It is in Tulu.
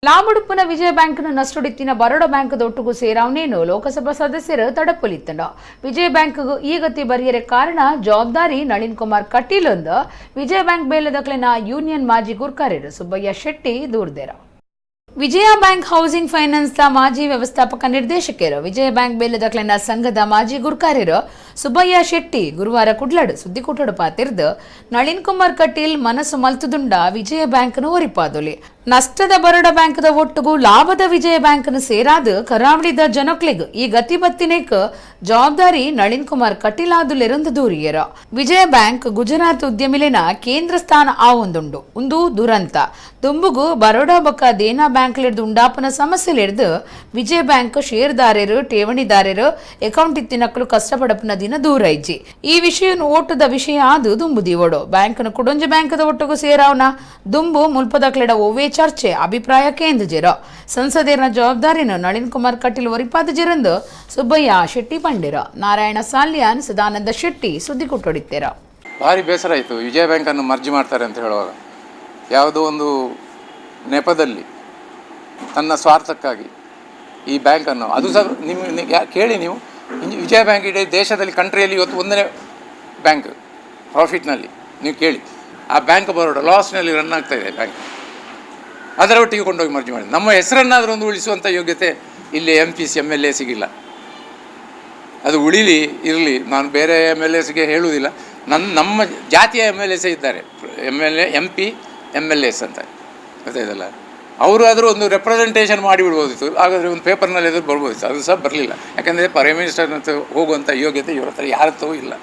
ಲಾಭಡುಪ್ಪುನ ವಿಜಯ ಬ್ಯಾಂಕ್ನ ನಷ್ಟಡಿತ್ತಿನ ಬರೋಡ ಬ್ಯಾಂಕ್ ದೊಟ್ಟುಗು ಸೇರಾವನೇನು ಲೋಕಸಭಾ ಸದಸ್ಯರು ತಡಪೊಲಿತ್ತಂಡ. ವಿಜಯ ಬ್ಯಾಂಕ್ ಈ ಗತಿ ಬರಿಯರೆ ಕಾರಣ ಜವಾಬ್ದಾರಿ ನಳಿನ್ ಕುಮಾರ್ ಕಟೀಲ್ ಅಂದ ವಿಜಯ ಬ್ಯಾಂಕ್ ಬೇಲೆದಕ್ಲೆನ ಯೂನಿಯನ್ ಮಾಜಿ ಗುರ್ಕಾರ್ಯರು ಸುಬ್ಬಯ್ಯ ಶೆಟ್ಟಿ ದೂರ್ದೇರ. ವಿಜಯ ಬ್ಯಾಂಕ್ ಹೌಸಿಂಗ್ ಫೈನಾನ್ಸ್ the ಮಾಜಿ ವ್ಯವಸ್ಥಾಪಕ ನಿರ್ದೇಶಕರು ವಿಜಯ ಬ್ಯಾಂಕ್ ಬೇಲೆದಕ್ಲೆನ ಸಂಘದ ಮಾಜಿ ಗುರ್ಕಾರ್ಯರು ಸುಬ್ಬಯ್ಯ ಶೆಟ್ಟಿ ಗುರುವಾರ ಕುಡ್ಲಡು ಸುದ್ದಿಕೂಟಡು ಪಾತಿರ್ದು ನಳಿನ್ ಕುಮಾರ್ ಕಟೀಲ್ ಮನಸ್ಸು ಮಲ್ತುದುಂಡ ವಿಜಯ ಬ್ಯಾಂಕ್ನು ಒರಿಪಾದೊಲಿ. ನಷ್ಟದ ಬರೋಡ ಬ್ಯಾಂಕ್ದ ಒಟ್ಟುಗು ಲಾಭದ ವಿಜಯ ಬ್ಯಾಂಕ್ನು ಸೇರಾದು ಕರಾವಳಿದ ಜನಕ್ಲೆಗ್ ಈ ಗತಿ ಬತ್ತಿನೇಕ್ ಜವಾಬ್ದಾರಿ ನಳಿನ್ ಕುಮಾರ್ ಕಟೀಲ್ ಆದುಲೆರಂದು ದೂರಿಯರು. ವಿಜಯ ಬ್ಯಾಂಕ್ ಗುಜರಾತ್ ಉದ್ಯಮಿಲೆನ ಕೇಂದ್ರ ಸ್ಥಾನ ಆವೊಂದುಂಡು ಉಂದು ದುರಂತ. ದುಂಬುಗು ಬರೋಡಾ ಬೊಕ್ಕ ದೇನಾ ಬ್ಯಾಂಕ್ಲಿಡ್ದು ಉಂಡಾಪನ ಸಮಸ್ಯೆಲಿಡ್ದು ವಿಜಯ ಬ್ಯಾಂಕ್ ಷೇರ್ದಾರರು ಠೇವಣಿದಾರರು ಅಕೌಂಟ್ ಇತ್ತಿನಕ್ಕಲು ಕಷ್ಟಪಡಪುನ ದಿನ ದೂರ ಇಜ್ಜಿ. ಈ ವಿಷಯ ಓಟದ ವಿಷಯ ಆದು ದುಂಬುದಿವೋಡು. ಬ್ಯಾಂಕ್ನ ಕುಡೊಂಜಿ ಬ್ಯಾಂಕ್ದ ಒಟ್ಟುಗು ಸೇರಾವನ ದುಂಬು ಮುಲ್ಪದಕ್ಲೆಡ ಒವ್ವೇ ಚರ್ಚೆ ಅಭಿಪ್ರಾಯ ಕೇಂದ್ರಜಿರೋ. ಸಂಸದೀಯರ ಜವಾಬ್ದಾರಿನ ನಳಿನ್ ಕುಮಾರ್ ಕಟೀಲ್ ಒರಿಪಾದ ಜಿರಂದು ಸುಬ್ಬಯ್ಯ ಶೆಟ್ಟಿ ಪಂಡಿರ. ನಾರಾಯಣ ಸಾಲಿಯಾನ್, ಸದಾನಂದ ಶೆಟ್ಟಿ ಸುದ್ದಿ ಕೊಟ್ಟೊಡಿತ್ತೀರ. ಭಾರಿ ಬೇಸರ ಆಯಿತು ವಿಜಯ ಬ್ಯಾಂಕನ್ನು ಮರ್ಜಿ ಮಾಡ್ತಾರೆ ಅಂತ ಹೇಳುವಾಗ. ಯಾವುದೋ ಒಂದು ನೆಪದಲ್ಲಿ ತನ್ನ ಸ್ವಾರ್ಥಕ್ಕಾಗಿ ಈ ಬ್ಯಾಂಕನ್ನು, ಅದು ಸಹ ನಿಮ್ಮ ಕೇಳಿ ನೀವು, ವಿಜಯ ಬ್ಯಾಂಕ್ ಇಡೀ ದೇಶದಲ್ಲಿ ಕಂಟ್ರಿಯಲ್ಲಿ ಇವತ್ತು ಒಂದನೇ ಬ್ಯಾಂಕ್ ಪ್ರಾಫಿಟ್ನಲ್ಲಿ. ನೀವು ಕೇಳಿ, ಆ ಬ್ಯಾಂಕ್ ಬರೋಡ ಲಾಸ್ನಲ್ಲಿ ರನ್ ಆಗ್ತಾಯಿದೆ ಬ್ಯಾಂಕ್. ಅದರ ಒಟ್ಟಿಗೆ ಕೊಂಡೋಗಿ ಮರ್ಜಿ ಮಾಡಿ ನಮ್ಮ ಹೆಸರನ್ನಾದರೂ ಒಂದು ಉಳಿಸುವಂಥ ಯೋಗ್ಯತೆ ಇಲ್ಲಿ M P C M L ಎಸಿಗಿಲ್ಲ. ಅದು ಉಳಿಲಿ ಇರಲಿ, ನಾನು ಬೇರೆ ಎಮ್ ಎಲ್ ಎಸ್ಗೆ ಹೇಳುವುದಿಲ್ಲ. ನಮ್ಮ ಜಾತಿಯ ಎಮ್ ಎಲ್ ಎಸೇ ಇದ್ದಾರೆ, M L A, M P, M L S ಅಂತ ಗೊತ್ತಾಯ್ತಲ್ಲ. ಅವರು ಆದರೂ ಒಂದು ರೆಪ್ರೆಸೆಂಟೇಷನ್ ಮಾಡಿಬಿಡ್ಬೋದಿತ್ತು, ಹಾಗಾದರೆ ಒಂದು ಪೇಪರ್ನಲ್ಲಿ ಎದುರು ಬರ್ಬೋದಿತ್ತು. ಅದು ಸಹ ಬರಲಿಲ್ಲ. ಯಾಕೆಂದರೆ ಪ್ರೈಮ್ ಮಿನಿಸ್ಟರ್ ಅಂತ ಹೋಗುವಂಥ ಯೋಗ್ಯತೆ ಇವರ ಹತ್ರ ಯಾರ ಹತ್ರವೂ ಇಲ್ಲ.